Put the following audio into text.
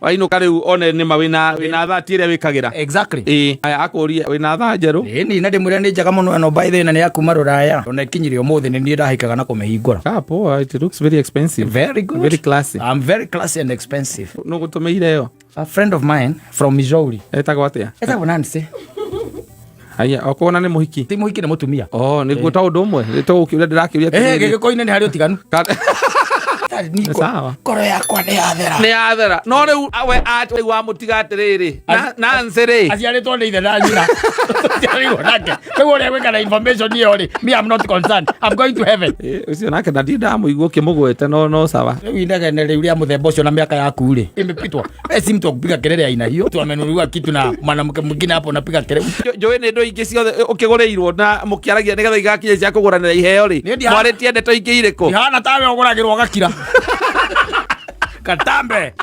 Wainũka rĩu one nĩma wĩna thati ĩrĩa wĩkagĩra. Ĩĩ, aya akũrie wĩna thaa njerũ. Ĩni na ndĩmwĩre nĩ njega mũno ĩno, by the way, na nĩ ya kuma rũraya, ona ĩkinyire ũmũthĩ nĩ niĩ ndahĩkaga na kũmĩhingũra. Ah, poa, it looks very expensive. Very good. Very classy. I'm very classy and expensive. Nũgũtũmĩire ĩyo? A friend of mine from Missouri. Etagwo atĩa? Etagwo Nancy. Haya, okorwo nĩ mũhiki. Ti mũhiki, nĩ mũtumia. Oh, nĩguo ta ũndũ ũmwe. Nĩ tũgũkĩũria, ndĩrakĩũria atĩrĩrĩ. Gĩgĩkũinĩ nĩ harĩ ũtiganu. Sawa. Ngoro yakwa nĩ yathera. Nĩ yathera. No rĩu we rĩu wamũtiga atĩrĩrĩ. Nancy rĩ. Aciarĩtwo nĩ ithe na nyina. Aciarĩirwo nake. Rĩu ũrĩa gwĩka na information ĩyo rĩ, me, I'm not concerned. I'm going to heaven. Ũcio nake na ndirĩ ndamũigua ũkĩmũgweta, no sawa. Rĩu inegene rĩu rĩa mũthemba ũcio na mĩaka yaku rĩ, imepitwa. Wewe si mtu wa kupiga kelele ya aina hiyo. Tu amenunuliwa kitu na mwanamke mwingine hapo unapiga kelele. Njũĩ nĩ indo ingĩ ciothe ũkĩgũrĩirwo na mũkĩaragia nĩgetha igakinya cia kũgũranĩra iheo rĩ. Niĩ Mwarĩtie ndeto ingĩ irĩkũ? Ihana tawe ũgũragĩrwo gakira. Katambe.